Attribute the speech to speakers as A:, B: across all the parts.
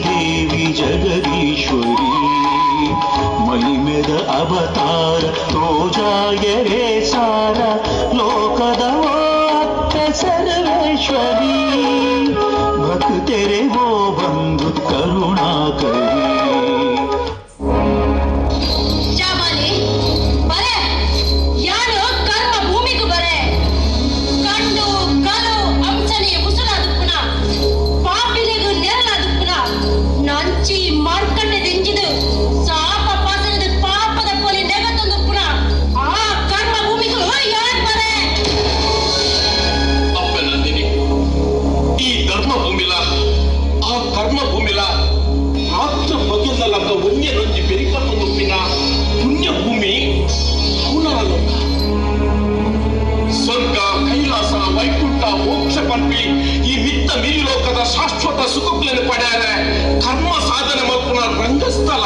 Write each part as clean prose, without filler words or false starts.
A: ದೇವಿ ಜಗದೀಶ್ವರಿ ಮಹಿಮೆದ ಅವತಾರ ತೋಜಾಯರೇ ಸಾರ ಲೋಕದ ಅಕ್ಕ ಸರ್ವೇಶ್ವರಿ ಭಕ್ತರೆ ಓ ಬಂಧು ಕರುಣಾಕರಿ.
B: ಜಾಬಾಲಿ ಬರೆ, ಯಾರು ಕರ್ಮ ಭೂಮಿಗೂ ಬರೆ, ಕಂಡು ಕಲು ಅಂಸನೆಯ ಮುಸುಲಾದುಪ್ಪುನ ಪಾಪಿಲಿಗೂ ನೆರಳಾದುಪ್ಪುನ ನಂಚಿ ಮಾರ್ಕಂಡೆ ದೆಂಜಿದು ಸಾಪ ಪಾಸನದ ಪಾಪದ ಪೊಲಿ ನೆಗತೊಂದುಪ್ಪುನ ಆ ಕರ್ಮ ಭೂಮಿಗೂ ಯಾರು ಬರೆ?
C: ಅಪ್ಪ ನಂದಿನಿ, ಈ ಧರ್ಮ ಭೂಮಿಲ ಆ ಕರ್ಮ ಭೂಮಿಲ ರಾತ್ರ ಬಗೆಲ್ಲಕ್ಕ ಒಂಜೆ ಬೆರಿಪತ್ತೊಂದುಪ್ಪಿನ ಪುಣ್ಯ ಭೂಮಿ ಪುನರಲೋಕ. ಸ್ವರ್ಗ ಕೈಲಾಸ ವೈಕುಂಠ ಮೋಕ್ಷ ಪಂಪಿ ಈ ಮಿತ್ತ ಮಿರಿಲೋಕದ ಶಾಶ್ವತ ಸುಖಕ್ಲೆನು ಪಡೆಯರೆ ಕರ್ಮ ಸಾಧನೆ ಮಲ್ಪುನ ರಂಗಸ್ಥಳ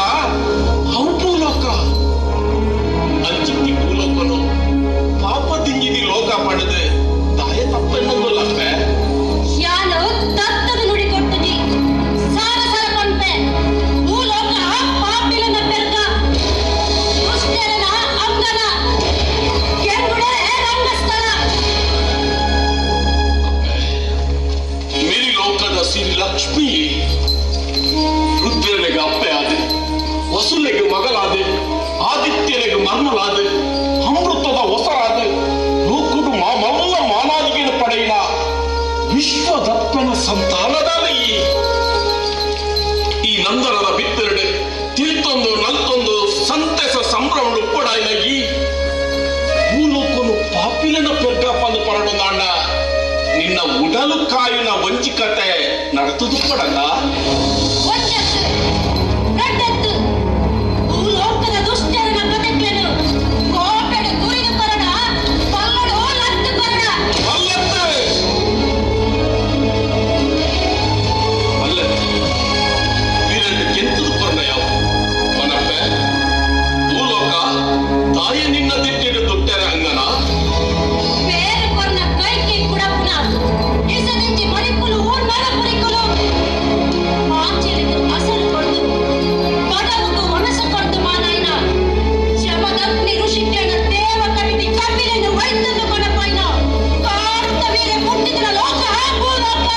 C: ಅವು ಭೂಲೋಕ. ಅಂಚಿತ್ತಿ ಭೂಲೋಕನು ಪಾಪ ದಿಂಜಿದಿ ಲೋಕ ಪಡೆದು ತಾಯ ತಪ್ಪೆನ್ನೊಂದುಲ್ಲಪ್ಪೆ.
B: ಯಾನು ತತ್ತದ ನುಡಿ ಕೊಡ್ತೀನಿ, ಸಾರ ಸಾರ ಪಂಪೆ, ಭೂಲೋಕ ಪಾಪಿಲನ ಪೆರ್ಗ, ದುಷ್ಟರನ ಅಂಗನ, ಕೆಂಗುಡರೆ ರಂಗಸ್ಥಳ.
C: ಮಿರಿಲೋಕದ ಸಿರಿ ಲಕ್ಷ್ಮಿ ರುದ್ರನಿಗೆ ಅಪ್ಪೆ ಆದೆ, ವಸುಲೆಗೆ ಮಗಲಾದೆ, ಆದಿತ್ಯನಿಗೆ ಮರ್ಮಲಾದೆ, ಅಮೃತದ ಹೊಸರಾದೆ, ಲೋಕುಡು ಮಾಮಲ್ಲ ಮಾನಾದಿಗೆ ಪಡೆಯಿನ ವಿಶ್ವದಪ್ಪನ ಸಂತಾನದಾದ ಈ ನಂದನದ ಬಿತ್ತೆರಡು ತಿಳ್ತೊಂದು ನಲ್ತೊಂದು ಸಂತಸ ಸಂಭ್ರಮ ಉಪ್ಪಡಾಯಿನ ಈ ಭೂಲೋಕನು ಪಾಪಿಲನ ಪೆರ್ಗಪ್ಪಂದು ಪರಡೊಂದಾಂಡ ನಿನ್ನ ಉಡಲು ಕಾಯಿನ ವಂಚಿಕತೆ ನಡೆದುದು ಪಡಲ್ಲ.
B: ಒಂದತ್ತು ರಡ್ಡತ್ತು ಭೂಲೋಕದ ದುಷ್ಟರನ ಕತೆಕ್ಲೆನು ಕೋಟೆಡು ತುರಿದು ಕರಡ ಪಲ್ಲಡು ಲತ್ತು ಕರಡ.
C: ಅಲ್ಲತ್ತೆ ಅಲ್ಲತ್ತೆ ವೀರನ್ನು ಕೆಂತದು ಪರ್ಣ ಯಾವ ಮನಪ್ಪೆ ಭೂಲೋಕ ತಾಯಿ ನಿನ್ನ ದಿಟ್ಟಿಡು ದುಟ್ಟೆರ ಅಂಗನ.
B: ಬೇರೆ ಕೊರ್ನ ಕೈಕೆ ಕುಡಪುನ ಇಸದಿಂಚಿ ಮಣಿಪುಲು ನರ ಪುರಿಕುಲು ಮಾಚೆಲಿಗೆ ಅಸರು ಕೊಡ್ದು ಬಡವುಗು ಮನಸ್ಸು ಕೊಡ್ದು ಮಾನಾಯ್ನ ಶಮದಗ್ನಿ ಋಷಿಕ್ಯನ ದೇವ ಕವಿತಿ ಕಪಿಲೆನು ವೈದ್ಯನು ಕೊನಪಾಯ್ನ ಕಾರ್ತವೀರ ಹುಟ್ಟಿದನ ಲೋಕ ಭೂಲೋಕ.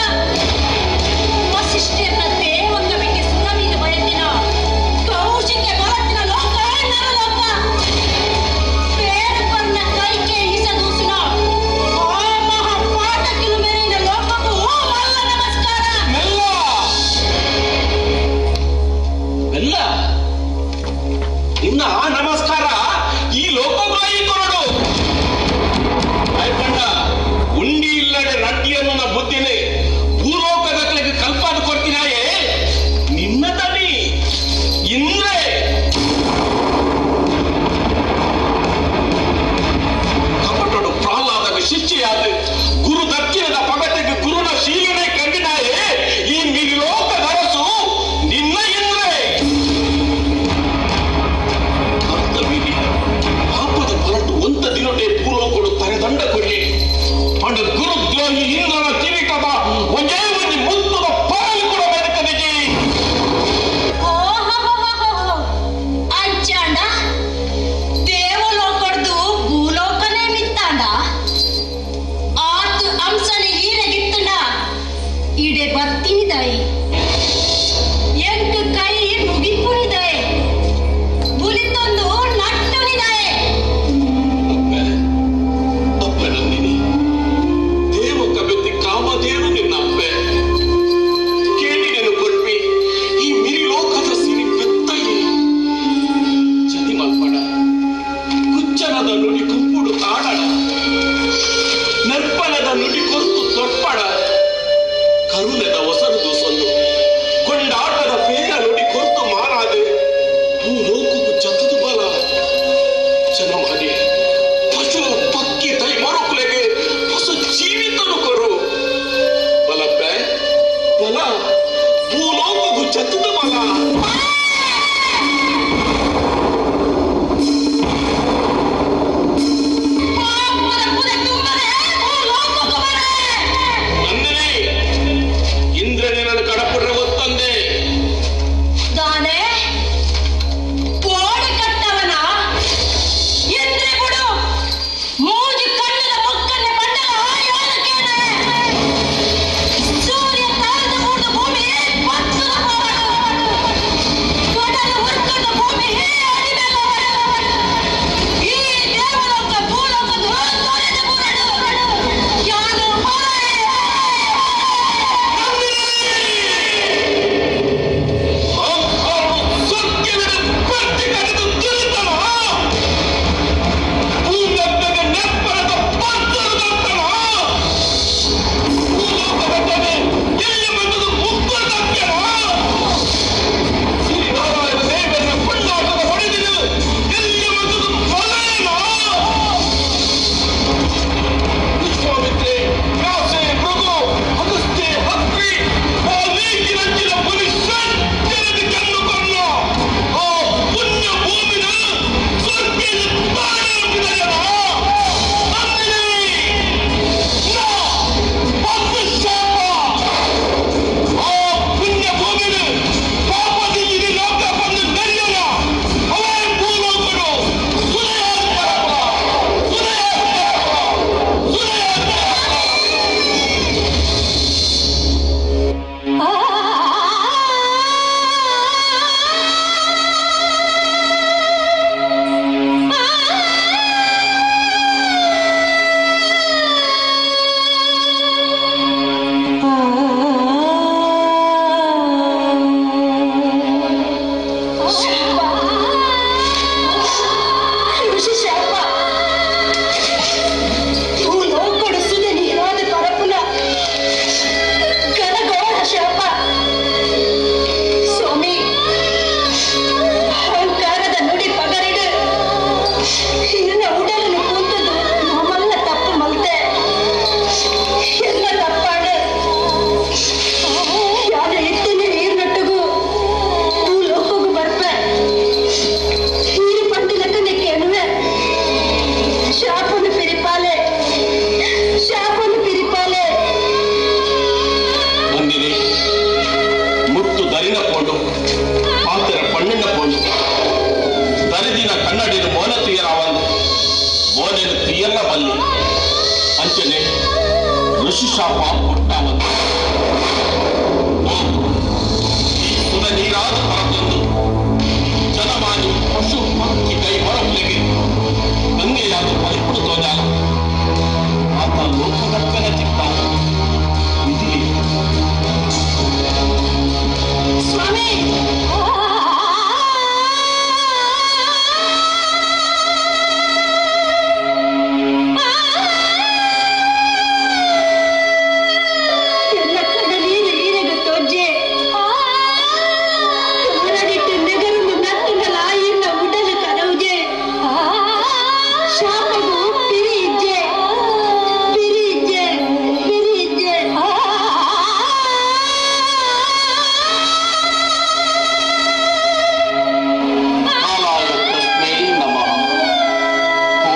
B: ವಸಿಷ್ಠರನ ದೇವ ಕವಿಗೆ ಸುರವೀರ ಬಯಕಿನ ಕೌಶಿಕ ಭರತಿನ ಲೋಕ ನರಲೋಕ. ಬೇಡುಪರ್ನ ಕೈಕೆ ಇಸದೂಸುನ ಆ ಮಹಾ ಪಾಠಕಿಲು ಮೆರೆಯಿನ ಲೋಕಕ್ಕೂ ಮಲ್ಲ ನಮಸ್ಕಾರ.
C: ಮೆಲ್ಲ ಮೆಲ್ಲ ನಿನ್ನ ಆ ನಮಸ್ಕಾರ ಈ ಲೋಕಗ್ರಾಹಿ ಕೊರಡು ಆಯ್ಕಂಡ ಉಂಡಿ ಇಲ್ಲದೆ ನಡ್ಡಿಯನ್ನು ನ ಬುದ್ಧಿನೇ ಭೂಲೋಕದಕ್ಲೆಗೆ ಕಲ್ಪಾದ ಕೊಡ್ತೀನಾಯೇ ನಿನ್ನ ತನಿ ಇಂದ್ರೆ. ಕಪಟಡು ಪ್ರಹ್ಲಾದಗ ಶಿಷ್ಯೆಯಾದ ಗುರು ದಕ್ಷಿಣದ ಪಗತೆಗೆ ಗುರುನ ಶೀಲನೆ ಕಂಡಿನಾಯೇ ಈ ಮಿರಿಲೋಕದರಸು ನಿನ್ನ ಇಂದ್ರೆ. ಕರ್ತವ್ಯ ಪಾಪದ ಹೊರಟು ಒಂದ ದಿನಟೆ ಭೂಲೋಕಡು ತರೆದಂಡ ಕೊರಿಯೆ ಅಂಡ ಗುರುದ್ರೋಹಿ ಇಂದ್ರನ ಕಿರೀಟದ ಒಂದೇ ಒಂದು ಮುತ್ತದ ಪರಲು ಕೂಡ ಬದುಕದಿಗೆ.
B: ಓಹೋಹೋಹೋಹೋ. ಅಂಚಾಂಡ ದೇವಲೋಕಡ್ದು ಭೂಲೋಕನೇ ಮಿತ್ತಾಂಡ ಆತು ಅಂಸನೆ ಈರಗಿತ್ತಂಡ ಇಡೆ ಬತ್ತಿನಿದಾಯಿ ಎಂಕ್ ಕೈ ಮುಗಿಪುನಿದಾಯೆ ಬುಲಿತೊಂದು ನಟ್ಟುನಿದಾಯೆ.
C: ಅಪ್ಪೆ ಅಪ್ಪೆ ನಂದಿನಿ, ದೇವ ಕಬೆತ್ತಿ ಕಾಮಧೇನು ನಿನ್ನ ಅಪ್ಪೆ ಕೇಳಿದೆನು ಕೊಡ್ಪಿ ಈ ಮಿರಿಲೋಕದ ಸಿರಿ ಬೆತ್ತಯ್ಯ ಚದಿ ಮಲ್ಪಡ ಕುಚ್ಚನದ ನುಡಿ ಕುಂಪುಡು ತಾಡಡ ನರ್ಪಣದ ನುಡಿ ಕೊರ್ತು ತೊಟ್ಪಡ ಕರುಣದ ಒಸರುದು ಸೊಲ್ಲು ಕೊಂಡಾಟದ ಪೇರ ನುಡಿ ಕೊರ್ತು ಮಾರಾದೆ ಭೂಲೋಕಕ್ಕೂ ಜತದು ಬಲ ಜನಮಾಡಿ ಪಶು ಪಕ್ಕಿ ತೈ ಮರುಕುಲೆಗೆ ಹೊಸ ಜೀವಿತನು ಕೊರು ಬಲಪ್ಪೆ ಬಲ ಭೂಲೋಕಕ್ಕೂ ಜತದು ಬಲ.
B: ಪಾಪದ ಪುದೆ ತುಂಬರೆ ಭೂಲೋಕಕ್ಕೂ ಬರೆ.
C: ನಂದಿನಿ, ಇಂದ್ರನೇ ನನ್ನ ಕಡಪುಡ್ರೆ ಒತ್ತಂದೆ. ಶಾಪ ಕೊಟ್ಟಾವಂತೆ. ಈ ಸುದ ನೀರಾದ ಹೊರತಂದು ಜನಮಾನಿ ಪಶು ಪಕ್ಷಿ ಕೈ ಮರಗಳಿಗೆ ಗಂಗೆಯಾದ ಪರಿಪುಡು ತೋಜಾಲ ಆತ ಲೋಕದಕ್ಕನ ಚಿತ್ತ ವಿಧಿ.
B: ಸ್ವಾಮಿ, ಎಲ್ಲ ಕಡೆ ನೀರು ಈರೆಗ ತೋಜೆ ಕನ್ನಡಿಟ್ಟು ನೆಗರುಂದು ನತ್ತಿಂದಲ ಇನ್ನ ಉಡಲು ಕರವುಜೆ ಶಾಪವು ಪಿರಿ ಇಜ್ಜೆ ಪಿರಿ ಇಜ್ಜೆ ಪಿರಿ ಇಜ್ಜೆ.
C: ಕಾಲಾಯ ತಸ್ಮೈ ನಮಃ. ಪೋ,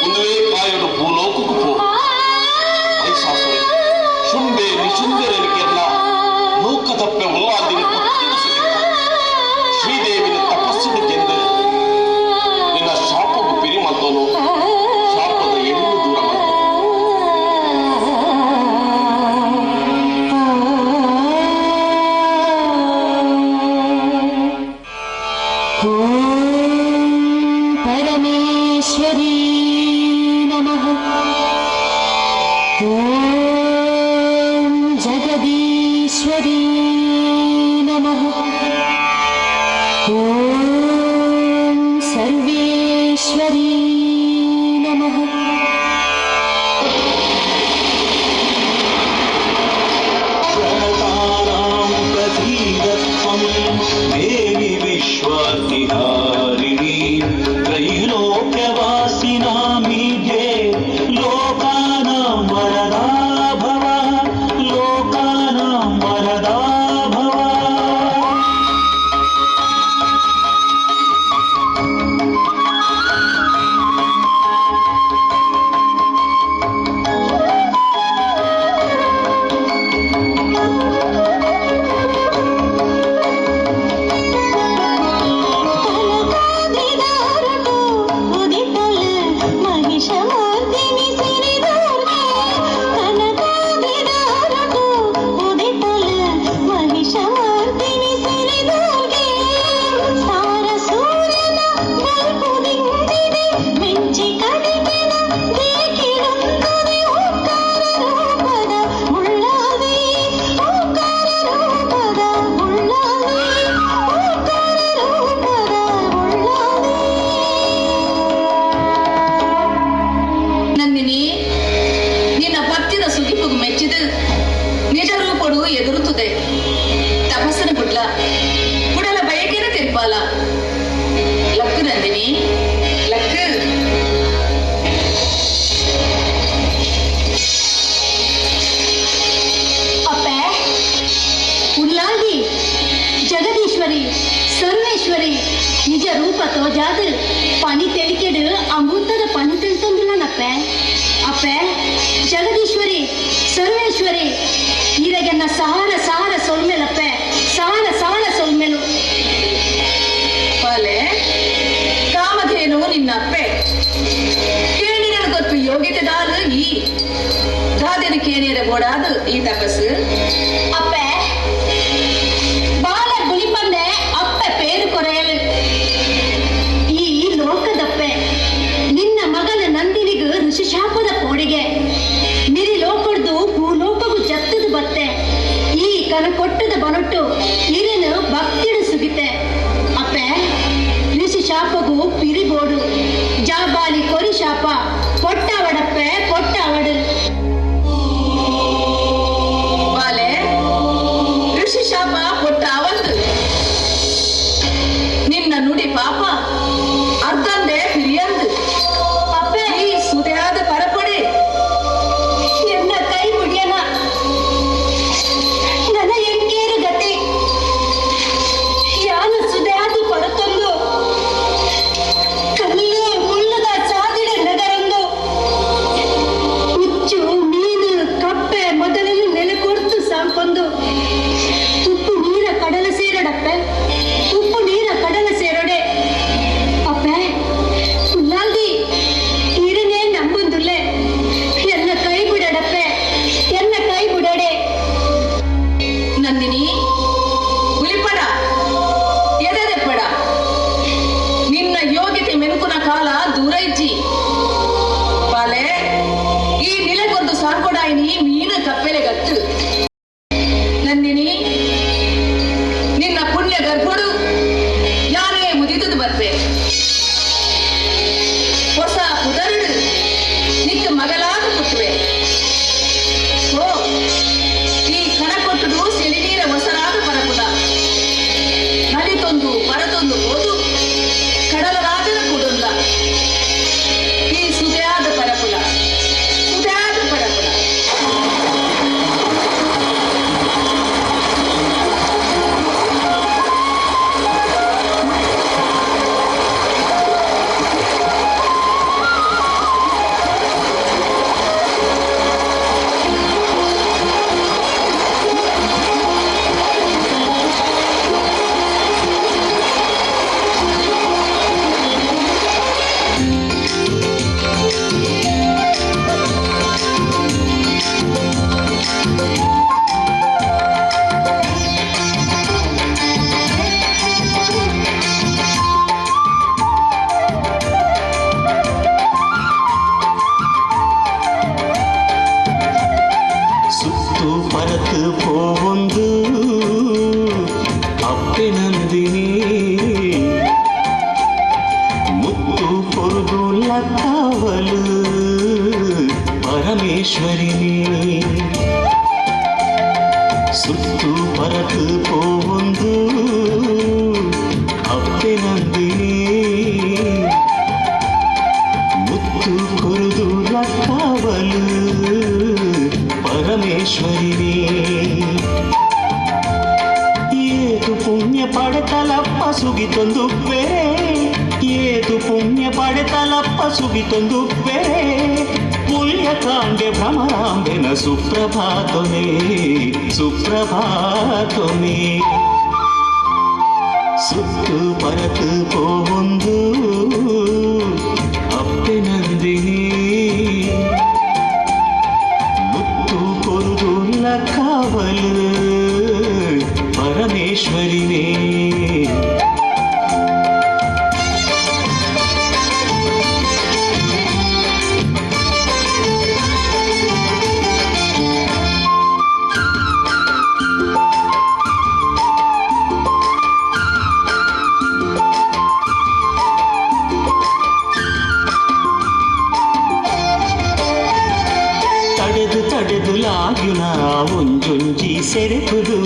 C: ಒಂದುವೇ ಕಾಯಡು ಭೂಲೋಕಕ್ಕೂ ಪೋ. ಮಹಿಷಾಸುರೆ ಶುಂಭೆ ನಿಶುಂಭೆರನಿಗೆಲ್ಲ ಲೋಕದಪ್ಪೆ ಉಲ್ಲಾದಿನ ಭಕ್ತಿನ ಸುಗಿತ ಶ್ರೀದೇವಿನ ತಪಸ್ಸಿನ ಗೆಂದು ನಿನ್ನ ಶಾಪಕ್ಕೂ ಪಿರಿ ಮಲ್ತೋನು ಶಾಪದ ಎಣ್ಣು ದೂರ ಮಲ್ತು.
D: ॐ परमेश्वरी नमः। ॐ जगदीश्वरी नमः। ॐ सर्वेश्वरी नमः।
A: प्रणतानां प्रसीदत्वं देवि विश्वातिहारिणी त्रैलोक्यवासिनामीड्ये लोकानां वरदा भव, लोकानां वरदा भव.
D: ಮಹಿಷಮರ್ದಿನಿ ಸಿರಿದುರ್ಗೆ ಕನಕಾದ್ರಿದಾರಟು ಉದಿತಲ ಮಹಿಷಮರ್ದಿನಿ ಸಿರಿದುರ್ಗೆ ಸಾರ ಸೂರ್ಯನ ಬಲ್ಪುದಿಂದಿದೆ ಮಿಂಚಿ ಕಡಿಕೆನ ದೇಕಿಡುತ್ತದೆ ಓಂಕಾರ ರೂಪದ ಉಳ್ಳಾವಿ ಓಂಕಾರ ರೂಪದ ಉಳ್ಳಾವಿ ಓಂಕಾರ ರೂಪದ ಉಳ್ಳಾವಿ.
B: ನಂದಿನಿ, ನಿನ್ನ ಭಕ್ತಿದ ಸುಗಿಪುಗು ಮೆಚ್ಚಿದು ನಿಜ ರೂಪಡು ಎದುರುತ್ತದೆ. ತಪಸ್ಸನ ಬುಡ್ಲ ಕುಡಲ ಬಯಕೆನ ತಿರ್ಪಾಲ. ಲಕ್ಕು ನಂದಿನಿ, ಲಕ್ಕು.
E: ಅಪ್ಪೆ ಉಲ್ಲಾಂಗಿ ಜಗದೀಶ್ವರಿ ಸರ್ವೇಶ್ವರಿ ನಿಜ ರೂಪ ತೋಜಾದ ಪನಿ ತೆಲಿಕೆಡು ಅಮೃತದ ಪನಿ ತಿಳಿತಂದಿಲ್ಲನಪ್ಪೆ. ಅಪ್ಪೆ ಜಗದೀಶ್ವರಿ ಸರ್ವೇಶ್ವರಿ ಈರಗೆನ್ನ ಸಹಾರ ಸಹಾರ ಸೊಲ್ಮೇಲಪ್ಪೆ, ಸಹಾರ ಸಹಾರ ಸೊಲ್ಮೇಲು.
B: ಬಾಲೆ, ಕಾಮಧೇನು ನಿನ್ನ ಅಪ್ಪೆ ಕೇಣಿನ ಗೊತ್ತು ಯೋಗ್ಯತೆ ದಾಲು ಈ ದಾದೆನು ಕೇಣಿಯರ ಬೋಡಾದು ಈ ತಪಸ್ಸು.
E: ಅಪ್ಪೆ ಬಾಲ ಗುಳಿಪಂದೆ ಅಪ್ಪೆ ಪೇರು ಕೊರೆಯಲು ಈ ಲೋಕದಪ್ಪೆ ನಿನ್ನ ಮಗನ ನಂದಿನಿಗೂ ಋಷಿಶಾಪದ ಪೋಡಿಗೆ ಮಿರಿ ಲೋಕಡ್ದು ಭೂಲೋಕಗೂ ಜತ್ತದ ಬತ್ತೆ ಈ ಕನಕೊಟ್ಟದ ಬನೊಟ್ಟು ಇರನು ಭಕ್ತಿಡು ಸುಗಿತೆ. ಅಪ್ಪೆ ಋಷಿ ಶಾಪಗೂ ಪಿರಿಬೋಡು ಜಾಬಾಲಿ ಕೊರಿ ಶಾಪ ಪೊಟ್ಟವಡಪ್ಪೆ ಪೊಟ್ಟವಡು.
B: ಬಾಲೆ, ಋಷಿ ಶಾಪ ಕೊಟ್ಟ ಅವಂದು ನಿನ್ನ ನುಡಿ ಪಾಪ ಅರ್ಧಂದೆ ಹಿರಿಯಂದು.
E: ಅಪ್ಪೆ
B: ಈ ಸುದೆಯಾದ ಪರಪಡೆ
E: ಎನ್ನ ಕೈ ಮುಗಿಯನ ನನ್ನ ಎಂಕೇರು ಗತಿ ಯಾನು ಸುದೆಯಾದು ಪರತೊಂದು ಕಲ್ಲು ಮುಳ್ಳುದ ಚಾದಿಡ ನಗರೊಂದು ಹುಚ್ಚು ಮೀನು ಕಪ್ಪೆ ಮೊದಲನ್ನು ನೆಲೆ ಕೊಡ್ತು ಸಾಂಪೊಂದು ಉಪ್ಪು ನೀರ
B: ಗರ್ಭಡು ಯಾನೇ ಮುದಿತದು ಬರ್ಪೆ ಹೊಸ ಪುದರುಡು ನಿಕ್ಕ ಮಗಲಾದ ಪುಟ್ಟುವೆ. ಓ ಈ ಕಣಕೊಟ್ಟುಡು ಸೆಳಿನೀರ ಹೊಸರಾದ ಪರಪುದ ನಲಿತೊಂದು ಪರತೊಂದು ಹೋದು ಕಡಲ ರಾಜನ ಕುಡುಲ್ಲ ಈ ಸುದೆಯಾದ ಪರಪುಲ ಸುದೆಯಾದ ಪರಪುಲ.
A: ಸುತ್ತು ಪರತು ಪೋವೊಂದು ಅಪ್ಪೆ ನಂದಿನಿ ಮುತ್ತು ಪೊರುದು ಲತ್ತಾವಲು ಪರಮೇಶ್ವರಿನಿ. ಸುತ್ತು ಪರತು ಪೋವೊಂದು ಅಪ್ಪೆ ನಂದಿನಿ ಮುತ್ತು ಕೊರುದು ಲತ್ತಾವಲು ಪರಮೇಶ್ವರಿನಿ. ಏತು ಪುಣ್ಯ ಪಡೆತಲಪ್ಪ ಸುಗಿತೊಂದು ಬೇರೆ, ಏತು ಪುಣ್ಯ ಪಡೆತಲಪ್ಪ ಸುಗಿತೊಂದು ಬೇರೆ. ಪುಣ್ಯಕಾಂಡೆ ಭ್ರಮರಾಂಬೆನ ಸುಪ್ರಭಾತೊನೆ ಸುಪ್ರಭಾತೊನೆ. ಸುತ್ತು ಪರತು ಪೋವೊಂದು ಅಪ್ಪೆ ನಂದಿನಿ ಮುತ್ತು ಕೊರುದುಲ್ಲ ಕಾವಲು ಪರಮೇಶ್ವರಿನೇ. ತಡೆದು ತಡೆದು ಲಾಗ್ಯುನ ಒಂಜೊಂಜಿ ಸೆರೆಕುದು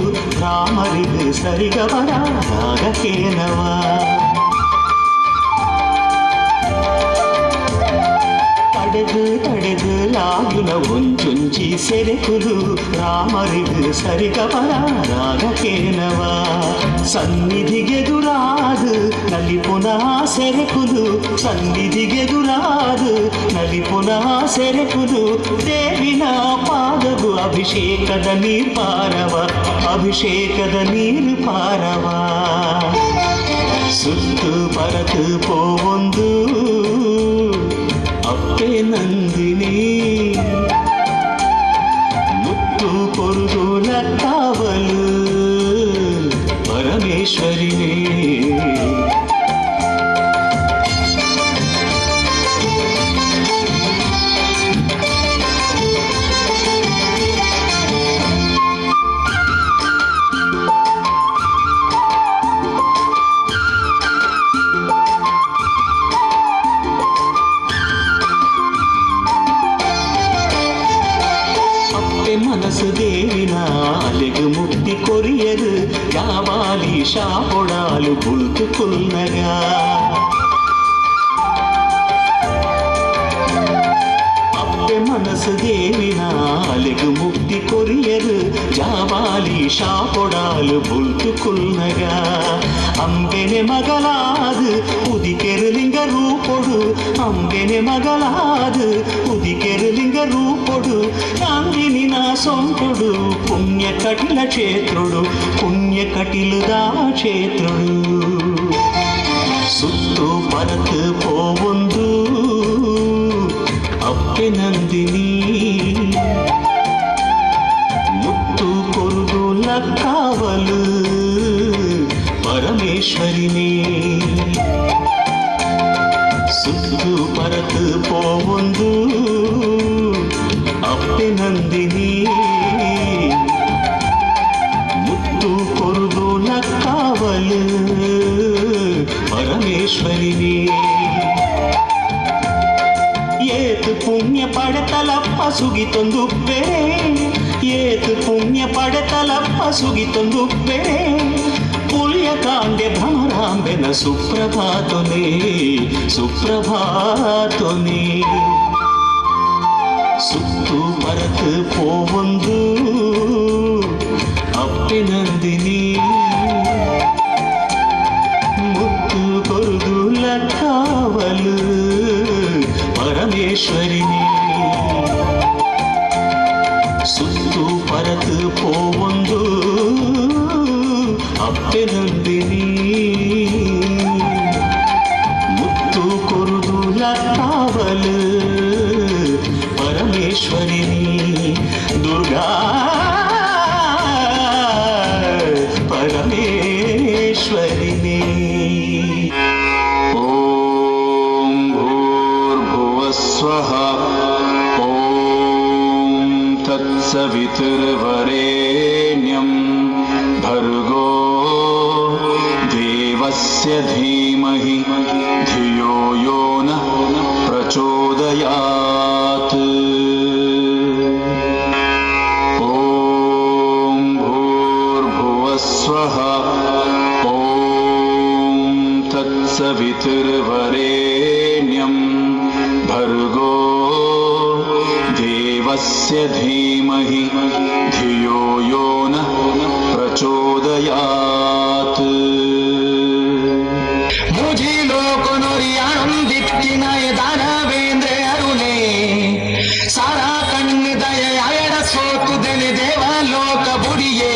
A: ರಾಮರಿಗು ಸರಿಗವರ ರಾಗಕೇನವ. ತಡೆದು ತಡೆದು ಲಾಗ್ಯುನ ಒಂಜೊಂಜಿ ಸೆರೆಕುದು ರಾಮರಿಗು ಸರಿಗವರ ರಾಗಕೇನವ. ಸನ್ನಿಧಿಗೆದುರಾದು ನಲಿಪುನಃ ಸೆರೆಕುದು, ಸನ್ನಿಧಿಗೆದುರಾದು ನಲಿಪುನಃ ಸೆರೆಕುದು. ದೇವಿನ ಪಾದಗು ಅಭಿಷೇಕದ ನೀರು ಪಾರವ, ಅಭಿಷೇಕದ ನೀರು ಪಾರವ. ಸುತ್ತು ಪರತು ಪೋವೊಂದು ಅಪ್ಪೆ ನಂದಿನಿ ಮುತ್ತು ಕೊರುದು ಲತ್ತಾವಲು ಪರಮೇಶ್ವರಿನೇ. ಅಪ್ಪೆ ಮನಸ್ಸು ದೇವಿನ ಅಲೆಗು ಮುಕ್ತಿ ಕೊರಿಯರು ಯಾವಾಲಿ ಶಾಪೊಡಾಲು ಕುಳ್ತು ಕುಲ್ನಗ. ಅಪ್ಪೆ ಮನಸ್ಸು ದೇವಿನ ಅಲೆಗು ಮುಕ್ತಿ ಕೊರಿಯರು ಜಾವಾಲಿ ಶಾಪೊಡಾಲು ಬುಲ್ತು ಕುಲ್ನಗ. ಅಂಬೆನೆ ಮಗಲಾದು ಉದಿಕೆರುಲಿಂಗ ರೂಪೊಡು, ಅಂಬೆನೆ ಮಗಲಾದು ಉದಿಕೆರುಲಿಂಗ ರೂಪೊಡು. ನಂದಿನಿ ನಾ ಸೊಂಟೊಡು ಪುಣ್ಯ ಕಟಿಲ ಕ್ಷೇತ್ರುಡು, ಪುಣ್ಯ ಕಟಿಲುದ ಕ್ಷೇತ್ರುಡು. ಸುತ್ತು ಪರತು ಪೋವೊಂದು ಅಪ್ಪೆ ನಂದಿನಿ ಮುತ್ತು ಕೊರುದು ಲಕ್ಕಾವಲು ಪರಮೇಶ್ವರಿನೇ. ಸುತ್ತು ಪರತು ಪೋವೊಂದು ಅಪ್ಪೆ ನಂದಿನಿ ಮುತ್ತು ಕೊರುದು ಲಕ್ಕಾವಲು ಸುಗಿತೊಂದು ಏತು ಪುಣ್ಯ ಪಡೆತಲಪ್ಪ ಸುಗಿತೊಂದು ಪುಲ್ಯ ಕಾಂಡೆ ಭ್ರಮರಾಂಬೆನ ಸುಪ್ರಭಾತುನೇ ಸುಪ್ರಭಾತುನೇ. ಸುತ್ತು ಪರತು ಪೋವೊಂದು ಅಪ್ಪೆ ನಂದಿನಿ ಮುತ್ತು ಕೊರುದು ಲಕ್ಕಾವಲು ಪರಮೇಶ್ವರಿನಿ. ಸುತ್ತು ಪರತು ಪೋವೊಂದು ಅಪ್ಪೆ ನಂದಿನಿ ಮುತ್ತು ಕೊರುದು ಲಕ್ಕಾವಲು ಪರಮೇಶ್ವರಿನಿ ದುರ್ಗಾ ಪರಮೇಶ್ವರಿನಿ.
F: ಓಂ ಭೂರ್ಭುವಃ ಓಂ ತತ್ಸವಿತುರ್ವರೇಣ್ಯಂ ಭರ್ಗೋ ದೇವಸ್ಯ ಧೀಮಹಿ ಧಿಯೋ ಯೋ ನಃ ಪ್ರಚೋದಯಾತ್. ಓಂ ಭೂರ್ಭುವಃ ಓಂ ತತ್ಸವಿತುರ್ವರೇಣ್ಯಂ ಭರ್ಗೋ ದೇವಸ್ಯ ಧೀಮಹಿ ಧಿಯೋ ಯೋ ನಃ ಪ್ರಚೋದಯಾತ್.
G: ಮುಜಿ ಲೋಕನೊರಿ ಆನಂದಿತ್ತಿನಯ ದಾನವೇಂದ್ರ ಅರುಣೆ ಸಾರಾ ಕಣ್ಣು ದಯ ಅಯಡ ಸೋತುದೆನೆ ದೇವಲೋಕ ಬುಡಿಯೇ.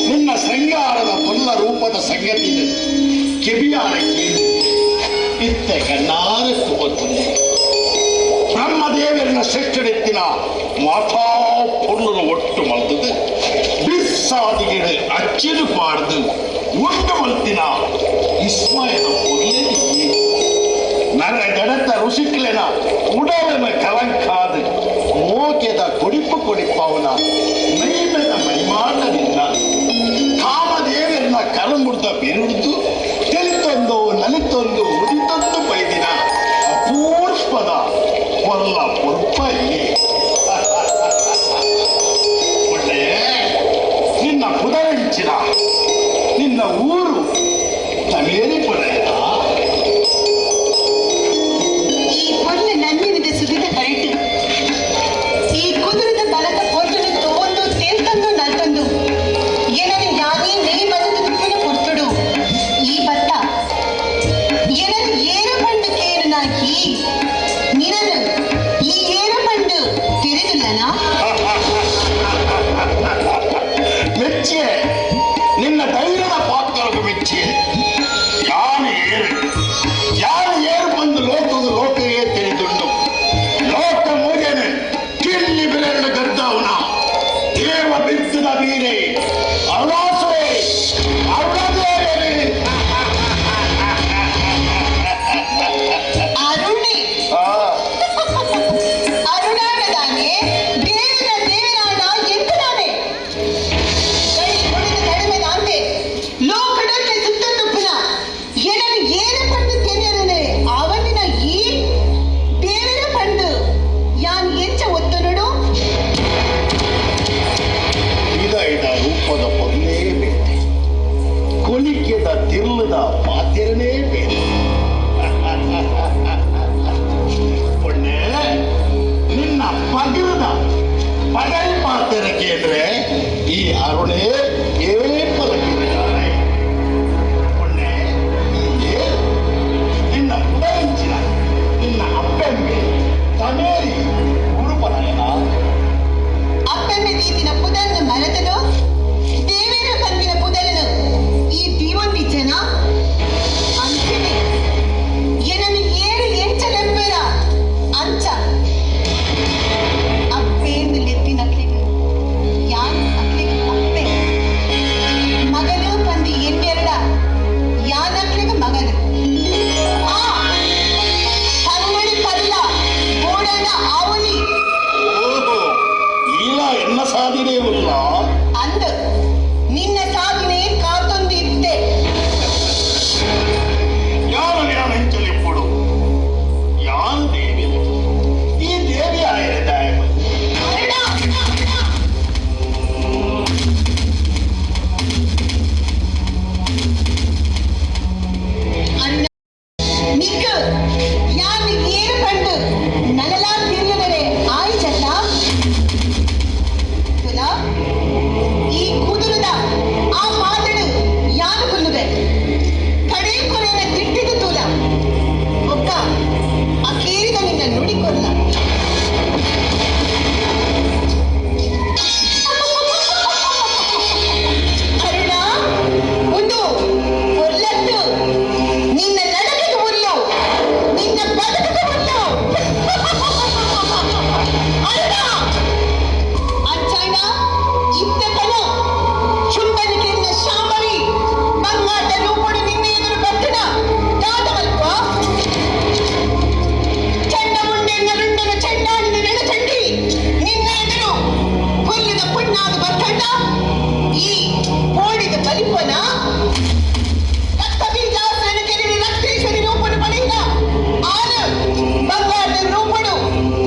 C: ನಿನ್ನ ಶೃಂಗಾರದ ಪುಲ್ಲ ರೂಪದ ಸಂಗತಿ ಕಿವಿಯಾರ ಕೇಳಿ ಇತ್ತೆ ಕಣ್ಣಾರ ಕೂಗುತ್ತದೆ. ಬ್ರಹ್ಮದೇವರನ್ನ ಸೃಷ್ಟಿಡೆತ್ತಿನ ಮಾತಾ ಪೊರ್ಲುನು ಒಟ್ಟು ಮಲ್ತದು ಬಿಸ್ಸಾದಿಗಿಡು ಅಚ್ಚಿರು ಪಾಡ್ದು ಉಂಟು ಮಲ್ತಿನ ವಿಸ್ಮಯದ ಪೊರ್ಲೆ ನರ ಜಡತ ಋಷಿಕ್ಲೆನ ಉಡಲನ ಕಲಂಕಾದ ಮೋಕೆದ ಕೊಡಿಪು ಕೊಡಿಪವನ ಮೈಮೆದ ಮೈಮಾಟ ನಿನ್ನ ಕಾಮದೇವರನ್ನ ಕರಂಬುಡ್ದ ತೂವೊಂದು ಉದಿತೊಂದು ಬೈದಿನ ಅಪೂರ್ಪದ ಕೊಲ್ಲ ಪೊರ್ಪ ಒಳ್ಳೆಯೇ ನಿನ್ನ ಪುದರಂಚಿನ ನಿನ್ನ ಊರು ತಮೇರಿ ಪಡೆಯ.
E: ಈ ಪೊರ್ಲು ನನ್ನಿನಿದ ಸುದಿದ ಕರೆಟ್ ಈ ಕುದುರೆದ ಬಲದ ಪೊರ್ಲುನು ತೋಂದು ತೇಲ್ತಂದು ನಲ್ತಂದು ಏನನು ಯಾನೇ ನೇ ಬದಲು ತುಪ್ಪನ ಪೊರ್ತುಡು ಈ ಬತ್ತ ಏನನು ಏರ ಪಂಡು ಕೇರುನ ಈ ನಿನನು ಈ ಏರ ಪಂಡು ತೆರೆದುಲ್ಲನಾ?
C: ಮೆಚ್ಚೆ ನಿನ್ನ ಧೈರ್ಯದ ಪಾತ್ರಕ್ಕೆ ಮೆಚ್ಚೆ. ಯಾನು ಏರು ಯಾರು ಏರು ಬಂದು ಲೋಕದ ಲೋಕವೇ ತಿಳಿದುಂಡು. ಲೋಕ ಮೂರ್ಯನು ಕಿಲ್ಲಿ ಬಿರಳು ಗದ್ದವನ ದೇವ ಬಿದ್ದುದ ಬೀರೆ ಅರುಣಾಸುರೆ ಅರುಣದೇವರೇ.
E: ಅರುಣೆ ಅರುಣಾನದಾನೆ ದೇವರ ದೇವರಾಣ ಎಂತದಾನೆ ಗಡಿ ಕೊಡಿದ ಕಡಿಮೆ ದಾಂತೆ ಲೋಕಡಕ್ಕೆ ಸುತ್ತ ತುಪ್ಪನ ಏನನು ಏನ ಪಂಡು ತೆರೆಯರನೆ ಅವನಿನ ಈ ದೇವರ ಪಂಡು ಯಾನ್ ಎಂಚ ಒತ್ತುನುಡು.
C: ಇದ ಇದ ರೂಪದ ಪೊನ್ನೇ ಬೇತೆ ಕೊಲಿಕೆದ ತಿರ್ಲದ ಪಾತೆರನೇ ಬೇತೆ. ಪೊಣ್ಣೆ ನಿನ್ನ ಪಗರದ ಪಗೈ ಪಾತೆರ ಕೇಂದ್ರೆ ಈ ಅರುಣೇ ಏಪಲಕ್ಕಿದ್ದಾರೆ. ಪೊಣ್ಣೆ ಈ ಏರು ನಿನ್ನ ಪುದರಂಚಿನ ನಿನ್ನ ಅಪ್ಪೆಂಬೆ ತಮೇರಿ ಉರುಪನಯನ.
E: ಅಪ್ಪೆಮ್ಮೆ ದೀಪಿನ ಪುದರ್ನ ಮರತನು ದೇವೇರ ಬಂದಿನ ಪುದರನು ಈ ದೀವೊಂದಿಜ್ಜನ ಅಂಚನೆ ಏನನ್ನು ಏರು ಎಂಚ ನೆಂಪೆರ ಅಂಚ ಅಪ್ಪೇಂದು ಲೆತ್ತಿನ ಅಕ್ಲಿಗೆ ಯಾನ್ ಅಕ್ಲಿಗೆ ಅಪ್ಪೆ ಮಗನು ಬಂದು ಎನ್ನೆರಡ ಯಾನ್ ಅಕ್ಲಿಗೆ ಮಗನು ಆ ಕಮ್ಮಡಿ ಪಲ್ಲ ಗೋಡನ ಆವಲಿ.
C: ಓಹೋ ಇಲ್ಲ ಎನ್ನ ಸಾಧನೆ ಉಲ್ಲ.
E: ಅಂದು ನಿನ್ನ ಸಾಧನೆ ಕಾತೊಂದಿದ್ದೆ.
C: ಯಾರು ಯಾರು ಯಾರು ದೇವಿ ಈ ದೇವಿ ಆಯರೆ ದಾಯಮ.
E: ಅರುಣ ಅರುಣ ನಿಕ್ಕ ಯಾನ್ ಏರು ಪಂಡು ನಲಲಾ ತಿರುಗದರೆ ಆಯಿಚಲ್ಲ ತುಲ ಈ ಕೂದಲುದ ಆ ಮಾತಡು ಯಾನು ಕೊಲ್ಲುವೆ ಕಡೆ ಕೊನೆಯ ತಿಟ್ಟಿದ ತೂಲ ಒಕ್ಕ ಅಕೇರಿದ ನಿನ್ನ ನುಡಿ ಕೊಲ್ಲ. ಅರುಣ ಒಂದು ಒಲ್ಲತ್ತು ನಿನ್ನ ನಡಕೆಗೆ ಹುಲ್ಲು ನಿನ್ನ ಬದುಕಿಗೆ ಹುಲ್ಲು. ಅರುಣ ಅಂಚಾಣ ಇತ್ತತನ ಚುಂಬನಿಕೆನ್ನ ಶಾಂಭವಿ ಬಂಗಾಟ ರೂಪಡು ನಿನ್ನ ಎದುರು ಬರ್ತನ ದಾದವಲ್ಪ ಚಂಡ ಮುಂಡೆನ್ನ ರುಂಡನ ಚಂಡಾಡಿನ ನೆಡಚಂಡಿ ನಿನ್ನ ಎದುರು ಹುಲ್ಲಿನ ಪುಣ್ಣಾದ ಬರ್ತಂಡ ಈ ಪೋಡಿದ ಬಲಿಪನ ರಕ್ತ ಬೀಜಾಸುರನ ಕೆರಳಿ ರಕ್ತೇಶ್ವರಿ ರೂಪನು ಪಡೆಯಿದ ಆನು ಬಂಗಾರದ ರೂಪಡು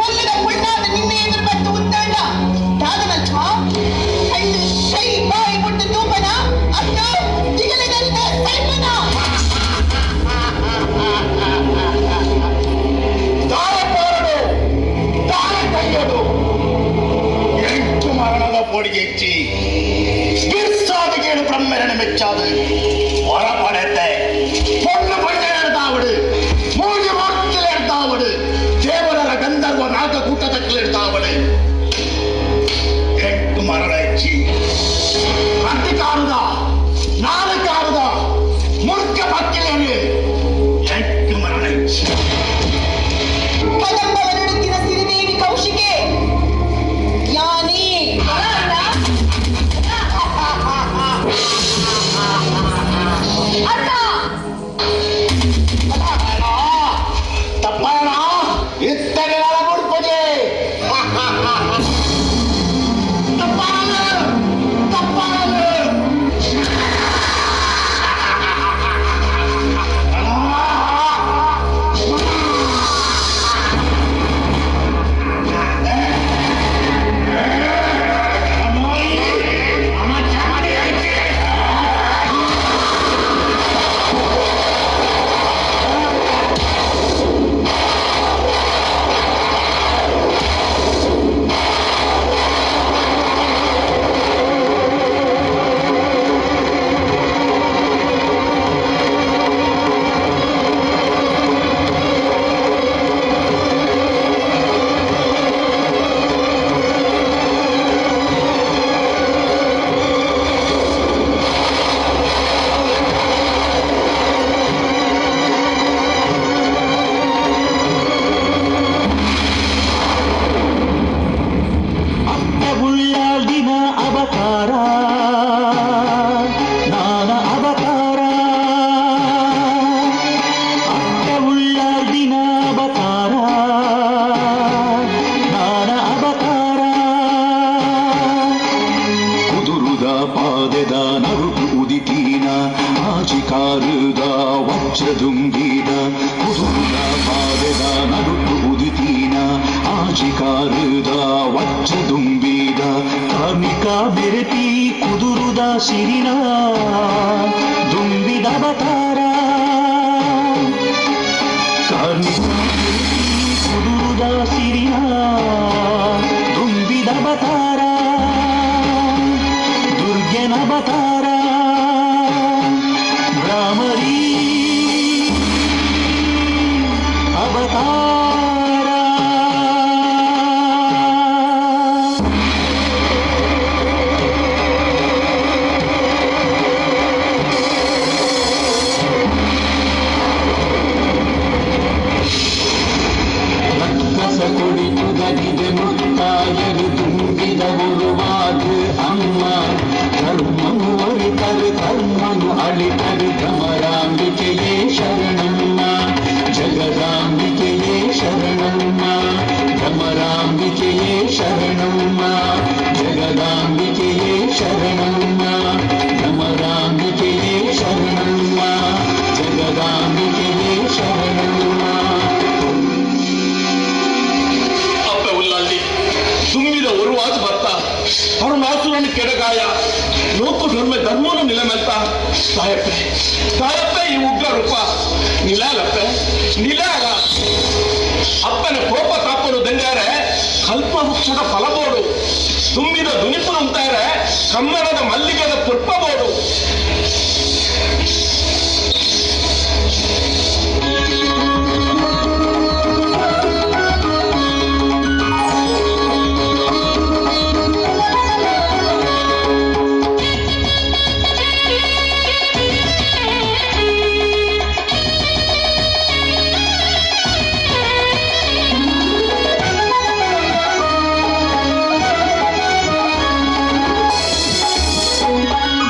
E: ಹುಲ್ಲದ ಪುಣ್ಣಾದ ನಿನ್ನ ಎದುರು ಬತ್ತು ಉತ್ತಾಂಡ ದಾದವಲ್ಪ ಕಣ್ಣು ಕೈ ಬಾಯಿ ಮುಟ್ಟು ತೂಪನ ಅತ್ತ ದಿಗಲಗರಿದ ಸೈಪನ.
C: ದಾರ ಪಾರಡು ದಾರ ಕೈಯಡು ಎಂಟು ಮರಣದ ಪೊಡಿಗೆ ಹೆಚ್ಚಿ ಬಿರ್ಸಾದ ಗೇಡು ಬ್ರಹ್ಮರಣ ಮೆಚ್ಚಾದು ಹೊರ ಪಡೆತೆ பொண்ணு பையன் எடுத்தாவிடு மூணு வாரத்தில் எடுத்தாவிடு தேவரர கந்தர்வ நாக கூட்டத்தில் எடுத்தாவிடு எட்டு மரணாச்சி ரெண்டு காருதா நாலு காருதா முறுக்க பக்கிலேனு எட்டு மரணாச்சி.
E: ಕದಂಬವನುಡುತ್ತಿನ ಸಿರಿದೇವಿ ಕೌಶಿಕೆ ಯಾನೇ ಅರುಣ
B: ಅರುಣ
C: ತಪ್ಪಣ ಇತ್ತನೆ ಮುಡ್ಪಜೆ ತಪ್ಪಾಲ ತಪ್ಪಾಲ.
F: ಬಂಗಾರದ ವಜ್ರದುಂಬಿದ
A: ಕಾರ್ಮಿಕ ಬೆರೆತಿ ಕುದುರುದ ಸಿರಿನ ದುಂಬಿದ ಅವತಾರ ಕಾರ್ಮಿಕ ಬೆರೆತಿ ಕುದುರುದ ಸಿರಿನ ದುಂಬಿದ ಅವತಾರ ದುರ್ಗೆನ ಅವತಾರ ಭ್ರಾಮರಿ ಅವತಾರ.
F: ರಕ್ಕಸ ಕೊಡಿತುದಗಿದೆ ಮುತ್ತಾಯರು ತುಂಬಿದ ಉರುವಾದ ಅಮ್ಮ ಧರ್ಮನು ಒರಿತರು ಧರ್ಮನು ಅಳಿತರು ಭ್ರಮರಾಂಬಿಕೆಯೇ ಶರಣಮ್ಮ ಜಗದಾಂಬಿಕೆಯೇ ಶರಣಮ್ಮ ಭ್ರಮರಾಂಬಿಕೆಯೇ ಶರಣಮ್ಮ ಜಗದಾಂಬಿಕೆಯೇ ಶರಣಮ್ಮ ಭ್ರಮರಾಂಬಿಕೆಯೇ ಶರಣಮ್ಮ ಜಗದಾಂಬಿಕೆಯೇ ಶರಣಮ್ಮ.
C: ಅಪ್ಪೆ ಉಲ್ಲಾಲ್ದಿ ತುಂಬಿದ ಒರುವಾದ ಬರ್ತ ಅರುಣಾಸುರನ ಕೆಡಗಾಯ ಲೋಕ ಧರ್ಮ ಧರ್ಮನು ನಿಲಮೆಲ್ತ ತಾಯಪ್ಪೆ ತಾಯಪ್ಪೆ ಈ ಉಗ್ರ ರೂಪ ನಿಲಾಲಪ್ಪೆ ನಿಲಾಲ. ಅಪ್ಪನ ಕೋಪ ತಾಪನು ದಂಗಾರೆ ಕಲ್ಪ ವೃಕ್ಷದ ಫಲಬೋಡು ತುಂಬಿದ ದುನಿಪು ಅಂತಾರೆ ಕಮ್ಮನದ ಮಲ್ಲಿಗೆದ ಪುಷ್ಪಬೋಡು.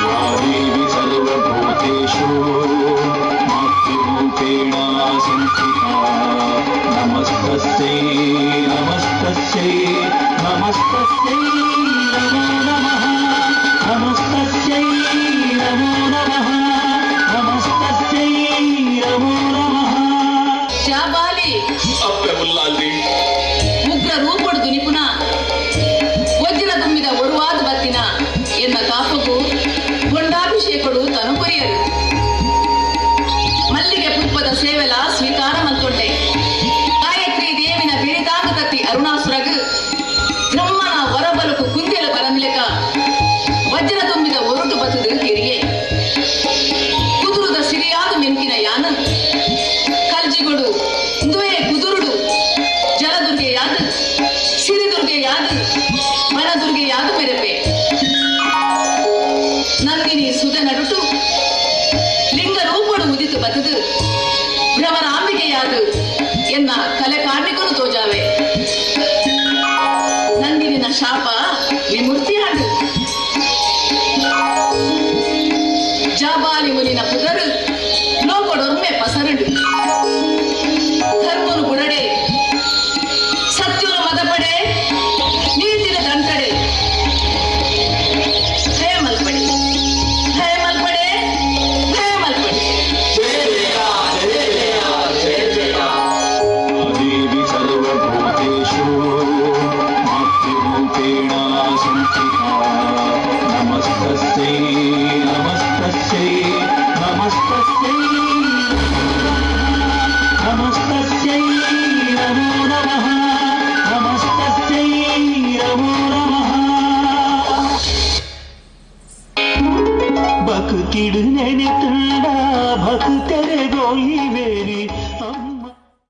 F: या देवी सर्वभूतेषु मातृरूपेण संस्थिता नमस्तस्यै नमस्तस्यै नमस्तस्यै नमो नमः नमस्तस्यै नमो नमः नमस्तस्यै नमो नमः.
B: ಜಾಬಾಲಿ
C: ಅಪ್ಪೆ ಉಲ್ಲಾಲ್ದಿ
B: ಉಗ್ರ ರೂಪಡು ದುನಿಪುನ ವಜ್ರ ತುಂಬಿದ ಒರುವಾದ ಬತ್ತಿನ ಎನ್ನ ಕಾಪಗು ಗೊಂಡಾಭಿಷೇಕಡು ತನುಕೊರಿಯರು ಮಲ್ಲಿಗೆ ಪುಷ್ಪದ ಸೇವೆಲ ಸ್ವೀಕಾರ ಮಲ್ತೊಂಡೆ. ಗಾಯತ್ರಿ ದೇವಿನ ಬಿರಿದಾಂಗ ತತ್ತಿ ಅರುಣಾಸುರಗು ಬ್ರಹ್ಮನ ವರಬಲಕು ಕುಂದೆಲ ಬರಂಲೆಕ ವಜ್ರ ತುಂಬಿದ ಒರುಟು ಬತ್ತದು ಕಿರಿಯೆ. ಕುದುರುದ ಸಿರಿಯಾದ ಮೆಂಕಿನ ಯಾನನ್ ಕಲ್ಜಿಗೊಡು ಇಂದುವೇ ಕುದುರುಡು ಜಲದುರ್ಗೆಯಾದ ಸಿರಿದುರ್ಗೆಯಾದ ವನದುರ್ಗೆಯಾದ ಮೆರಪೆ. ನಂದಿನಿ ಸುದ ನಡುಟು ಲಿಂಗ ರೂಪಡು ಉದಿತು ಬತದು ಭ್ರಮರಾಂಬಿಕೆಯಾದ